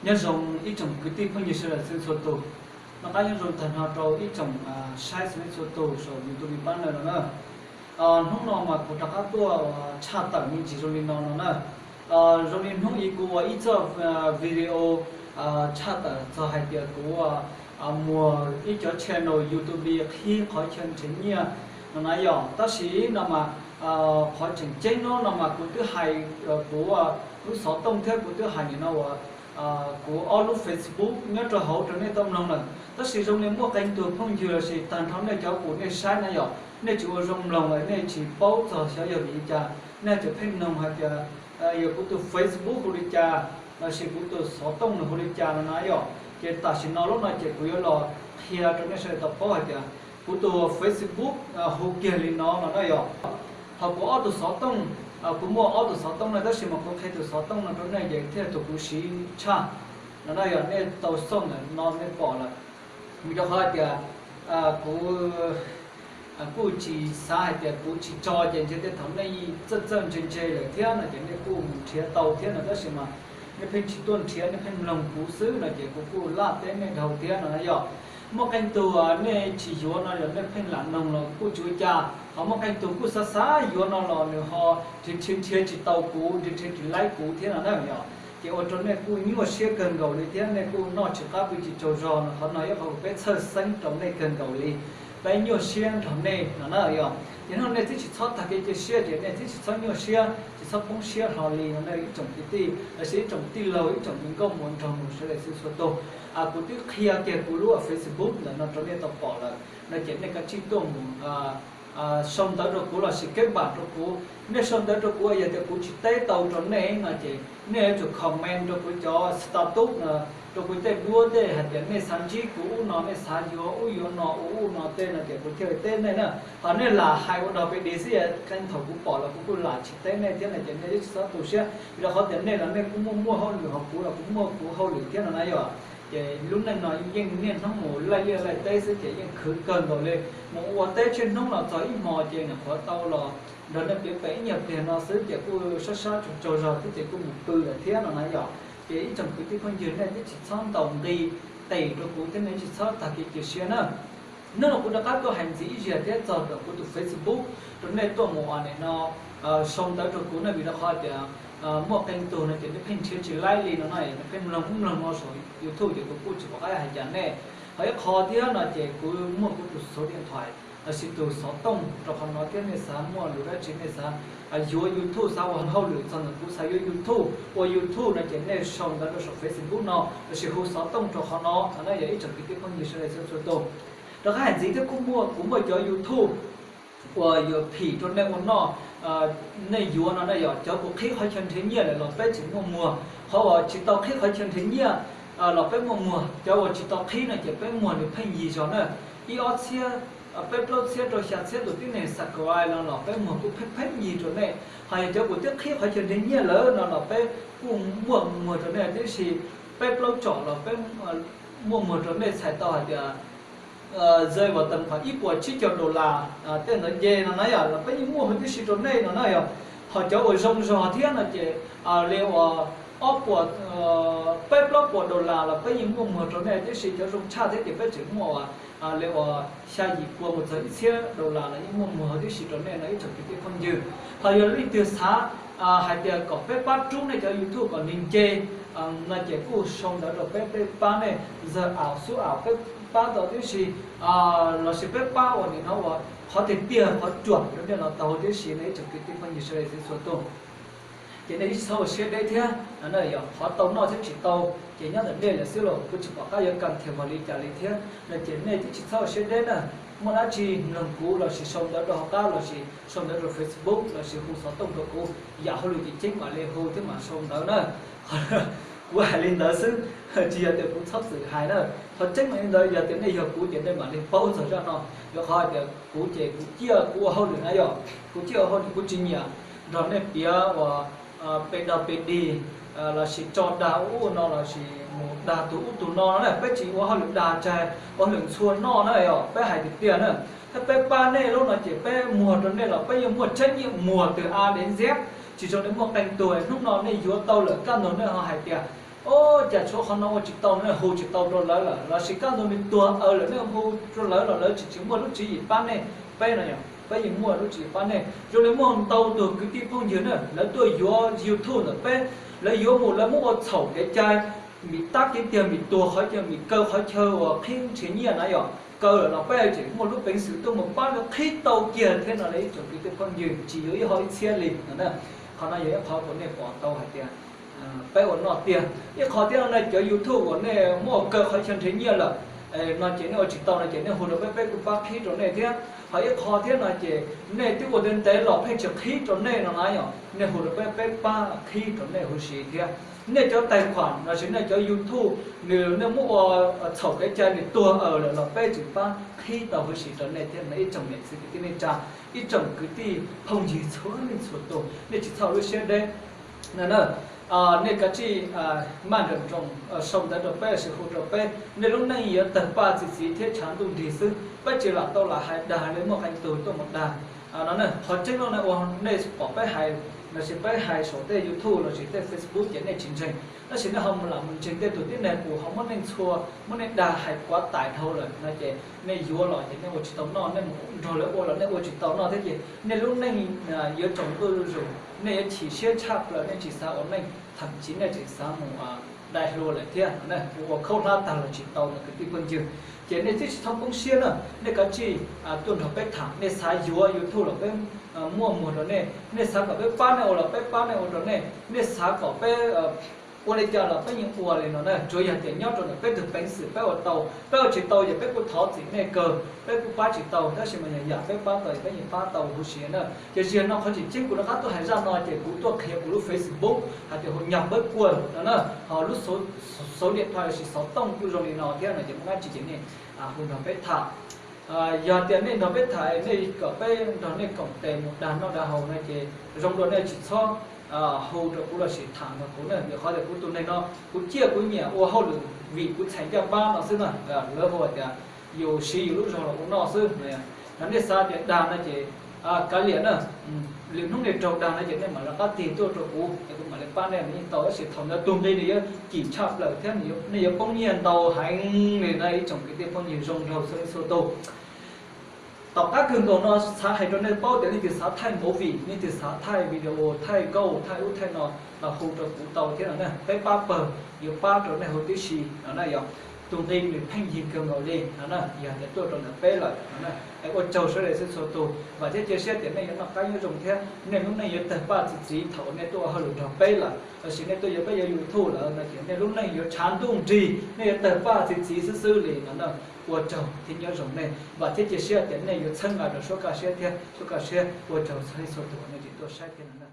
Nyob zoo ib tsoom kwv tij phooj ywg sawv daws txhua tus. Noj qab nyob zoo tag nrho rau ib tsoom saib txhua leej txhua tus saum YouTube pab no na. Hnub no mas kuv rov qab tuaj tshaj tawm me ntsis zoo li no no na. Zoo li hnub i kuv ua ib txoj video tshaj tawm txog hais tias kuv muag ib cov channel YouTube qhib qhov chaw nrhiav nyiaj no na yom. Tab sis no mas qhov tseem ceeb no no mas kuv twb hais, kuv lub xov tooj thiab kuv twb hais nim no uas kuv ob lub Facebook nyob rau hauv rau nej tau mloog lawm. Tab sis zoo li muaj qee tug phooj ywg los sis tag nrho nej cov uas nej saib na yom, nej tsis ua zoo mloog lawm, nej tsis paub txog xyov yog vim li cas, nej tseem pheej noog hais tias yog kuv tus Facebook hu li cas los sis kuv tus xov tooj nws hu li cas no na yom. Ces tam sim no lub no ces kuv yuav los qhia rau nej sawv daws tau paub hais tias kuv tus Facebook hu kiag li no no na yom. Ho kuv ob tug xov tooj, kuv muaj ob tug xov tooj no tab sis mas kuv qhia tus xov tooj no rau nej ces thiaj tus kuv siv tshaj no na yom. Nej tau xauj ntawm no nej pom lawm. Vim rau qhov hais tias kuv kuj tsis xav hais tias kuv tsis tso ces ntshe tej thaum nej txawj txawj ntse ntse lawm thiab no ces nej kuj mus nrhiav tau thiab no tab sis mas nej pheej tsis tuaj nrhiav, nej pheej mloog kuv xwb no ces kuv kuj laj teb nej dhau thiab no na yom. Muaj qee tug nej tsis yuav no los nej pheej lam noog los kuj tsis ua cas, ho muaj qee tug kuj xav xav yuav no los nws ho nrhiav nrhiav tsis tau kuv, nrhiav nrhiav tsis laib kuv thiab no na yom. Ces ua rau nej kuj nyuaj siab kawg nkaus li thiab nej kuj noj tsis qab pw tsis tsaug zog no. Qhov no yog qhov uas peb txhawj xeeb rau nej kawg nkaus li, peb nyuaj siab nrog nej no na yom. Ces hnub no nej twb tsis txhob tag kev cia siab, ces nej twb tsis txhob nyuaj siab, tsis txhob poob siab hlo li no nej ib tsoom kwv tij los sis ib tsoom tij laug, ib tsoom me nkauj muam nraug nus sawv daws txhua txhua tus. Kuv twb qhia kiag kuv lub Facebook ntawm no rau nej tau pom lawm no ces nej kav tsij tuaj mus sau ntawv rau kuv los sis keb npam rau kuv. Nej sau ntawv rau kuv yog tias kuv tsis teb tau rau nej no ces nej yuav tsum comment rau kuv cov status, rau kuv tej duab tej hais tias nej xav ntsib kuv ub no, nej xav yuav ub yuav no ua ub no tej no ces kuv thiaj li teb nej na. Ho nej lam hais ua dog pes dis xwb, qee thaum kuv pom los kuv kuj lam tsis teb nej thiab no ces nej tsis txhob tu siab, vim rau qhov tias nej los nej kuj muaj muaj hauj lwm, ho kuv los kuv muaj kuv hauj lwm thiab no na yom. Ces lub neej no yeej niaj hnub mus laij liaj laij teb xwb ces yeej khwv kawg nkaus li. Mus ua teb tsheej hnub los txog ib hmo ces nyuam qhuav tau los nrog nej piav pem ib nyuag pliag no xwb ces kuj sab sab tsaug tsaug zog thiab ces kuj mus pw lawm thiab no na yom. Ces ib tsoom kwv tij phooj ywg nej twb tsis txhob ntaus nqi tes rau kuv thiab nej tsis txhob tag kev cia siab na. Hnub no kuv rov qab tuaj hais ntxiv ib zaug thiab txog ntawm kuv tus Facebook rau nej tuaj mus ua nim no sau ntawv rau kuv ne, vim rau qhov tias muaj qee tug no ces nej pheej nrhiav tsis laib li no na, nej pheej mloog ub mloog no saum YouTube ces kuv kuj tsis pom qab hais cas nej. Ho ib qho thiab no ces kuv muaj kuv tus xuv diam nthaim los sis tus xov tooj rau qhov no thiab, nej xav muaj lus dab tsi, nej xav yuav YouTube, xav ua hauj lwm txog ntawm kuv, xav yuav YouTube, ua YouTube no ces nej sau ntawv rau saum Facebook no los sis hu xov tooj rau qhov no no na yog ib tsoom kwv tij phooj ywg sawv daws txhua txhua tus. Rov qab hais ntxiv thiab kuj muaj, kuv muaj cov YouTube uas yuav phim rau nej ua noj, nej yuav no na yog cov uas qhib qhov chaw nrhiav nyiaj lawm los peb tseem muaj muag, qhov uas tsis tau qhib qhov chaw nrhiav nyiaj los peb muaj muag, cov uas tsis tau qhib no ces peb muag nws pheej yig zog na, ib ob txhiab, peb plaub txhiab rau xya txhiab tus tib neeg subscribe no los peb muag kuj pheej pheej yig rau nej. Ho yog cov uas twb qhib qhov chaw nrhiav nyiaj lawm no los peb kuj muaj muag rau nej tib si, peb plaub tsom los peb muaj muag rau nej txhais tau hais tias zej vas tees pham ib puas tsib caug dollar tej ntawd nce no na yog los peb yeej muaj huv tib si rau nej no na yog. Ho cov uas zoo zog thiab no ces li uas ob puas, peb plaub puas dollar los peb yeej muaj muag rau nej tib si, cov zoo tshaj thiab ces peb tseem muaj li uas xya yim pua mus txog ib txhiab dollar los yeej muaj muag huv tib si rau nej no ib tsoom kwv tij phooj ywg. Ho yog leej twg xav hais tias kom peb pab rub nej cov YouTube kom nws nce no ces kuj sau ntawv rau peb, peb pab nej zawg aus xub aus, peb pab tau tib si los sis peb pab ua nim no uas qhov tiag tiag qhov ruam rau nej los tau huv tib si no ib tsoom kwv tij phooj ywg sawv daws txhua tus. Ces nej tsis txhob ua siab deb thiab, yog qhov tau noj thiab tsis tau ces nyob ntawm nej lawm xwb los kuv tsis pom qab yuav kam thiam mus li cas li thiab no ces nej twb tsis txhob ua siab deb na. Muaj dab tsi mloog kuv los sis sau ntawv rau hauv qab los sis sau ntawv rau Facebook los sis hu xov tooj rau kuv, yam hauj lwm tseem ceeb mam li hu thiab mam sau ntawv na. Kuv hais li ntawd xwb, tsis yog tias kuv txhob txwm hais na. Qhov tseeb mam li ntawd, yog tias nej yog kuv ces nej mam li paub txog zaj no. Rau qhov hais tias kuv ces kuv ciaj kuv ua hauj lwm na yog, kuv ciaj ua hauj lwm, kuv tsis nyiam nrog nej piav uas pes dog pes dig los sis tso dag ub ua no los sis mus dag tus ub tus no na. Peb tsis ua hauj lwm dag tsag, ua hauj lwm ntxhua noj na yog, peb hais tiag tiag na. Thiab peb pab nej lub no ces peb muag rau nej los peb yeej muaj tseeb yeej muag twg a dev ntxiab. Tsis zoo li muaj qee tug hnub no nej yuav tau lawm kaj ntug nej ho hais tias Ua cas tshuav qhov no ua tsis tau, nej hu tsis tau rau lawv lawm, lossis kaj ntug nws tuag aws lawm nej hu rau lawv los lawv tsis tseem muaj lub tswv yim pab nej. Peb no yog peb yeej muaj lub tswv yim pab nej. Zoo li muaj ntau tus kwv tij phooj ywg na, lawv tuaj yuav YouTube ntawm peb, lawv yuav mus lawv muab ua txhaum kev cai, mis tab kev tiag, mis tuag qhov chaw, mis kaw qhov chaw uas qhib nrhiav nyiaj na yog kaw lawm los peb tseem muaj lub peev xwm tuaj mus pab lawv qhib tau kiag thiab no li ib tsoom kwv tij phooj ywg, tsis yuav ib hom ib txhiab li no na. Qhov no yog ib qhov uas nej pom tau hais tias peb ua noj tiag. Ib qho thiab no cov YouTube uas nej muab ua kaw qhov chaw nrhiav nyiaj lawm no ces nej ua tsis tau no ces nej hu rau peb, peb kuj pab qhib rau nej thiab. Ho ib qho thiab no ces nej twb ua ntev ntev los pheej tsis qhib rau nej no na yog nej hu rau peb, peb pab qhib rau nej huv si thiab. Nej cov tais khuam lossis nej cov YouTube nws nej muab ua txhaum kev cai nws tuag aws lawm los peb tseem pab qhib tau huv si rau nej thiab no ib tsoom niam txiv kwv tij neej tsa, ib tsoom kwv tij phooj ywg txhua leej txhua tus, nej tsis txhob lub siab deb. Nej kav tsij maj nrawm nroos sau ntawv rau peb lossis hu rau peb, nej lub neej yuav tawg paj txi txiv thiab tshav ntuj nrig xwb. Peb tsis lam tau lam hais dag li muaj qee tus tuaj mus dag no. Qhov tseeb no ua nej pom peb hais lossis peb hais saum tej YouTube lossis tej Facebook ces nej tsis ntseeg, tab sis nej ho mus lam mus ntseeg tej tus tib neeg uas ho muab nej txhua, muab nej dag hais kuav tais dhau lawm no ces nej yuav los ces nej ua tsis tau noj, nej mus nrog lawv ua los nej ua tsis tau noj thiab ces nej lub neej yuav tsaus ntuj zuj zus, nej yuav chim siab tshaj plaws, nej tsis xav ua neej, tham tsiv nej tseem xav mus dai hlua lawm thiab. Kuv ua khaub hlab tag los tsis tau no kwv tij phooj ywg, ces nej twb tsis txhob poob siab na. Nej kav tsij tuaj nrog peb tham, nej xav yuav YouTube los peb muaj muag rau nej, nej xav kom peb pab nej ua los peb pab nej ua rau nej, nej xav kom peb ua li cas los peb yeej ua li no na. Tsuav yog tias nyob rau ntawm peb tug peev xwm peb ua tau, peb ua tsis tau ces peb kuj thov txim nej kawg, peb kuj pab tsis tau, tab sis mas yog yam peb pab tau peb yeej pab tau huv si na. Ces ziag no qhov tseem ceeb kuv rov qab tuaj hais zaj no ces kuv tuaj qhia kuv lub Facebook hais tias hu nyog peb kuaj no na, ho lub xauv diam thai lossis xov tooj kuj zoo li no thiab no ces muaj dab tsi ces nej hu nrog peb tham. Yog tias nej nrog peb tham, nej kom peb nrog nej koom tes mus dag noj dag haus no ces zoo dua nej tsis txhob hu rau kuv lossis tham nrog kuv na, vim qhov tias kuv tus neeg no kuv ciaj kuv nyiam ua hauj lwm vim kuv txhais ncaj npab no xwb na. Lawv hu tias yus siv yus lub zog los ua noj xwb. Yog nej xav tias dag no ces kav liam na, lwm hnub nej raug dag no ces nej mam rov qab tig tuaj rau kuv es kuv mam li pab nej los yeej tau, tab sis thaum ntawd tus nqi nws yuav kim tshaj plaws thiab nej yuav poob nyiaj ntau heev li na ib tsoom kwv tij phooj ywg zoo nraug txhua leej txhua tus. Tom qab kawg nkaus no xav hais rau nej paub tias leej twg xav thaij movie, leej twg xav thaij video, thaij nkauj, thaij ub thaij no los hu rau kuv tau thiab no na, peb pab pawg yuav pab rau nej huv tib si no na. Yog tus nqi nws pheej yig kawg nkaus li no na, yog tias tuaj rau ntawm peb lawm no na. Es ua tsaug sawv daws txhua txhua tus, vam thiab cia siab tias nej yuav noj qab nyob zoo thiab nej lub neej yuav tawg paj txi txiv thaum uas nej tuaj ua hauj lwm nrog peb lawm, lossis nej tuaj yuav peb yuav YouTube lawm no ces nej lub neej yuav tshav ntuj nrig, nej yuav tawg paj txi txiv xwb xwb li no na. Ua tsaug thiab nyob zoo nej, vam thiab cia siab tias nej yuav txhawb nqa rau suab kaj siab thiab suab kaj siab. Ua tsaug txhua leej txhua tus uas nej tseem tuaj saib thiab no na.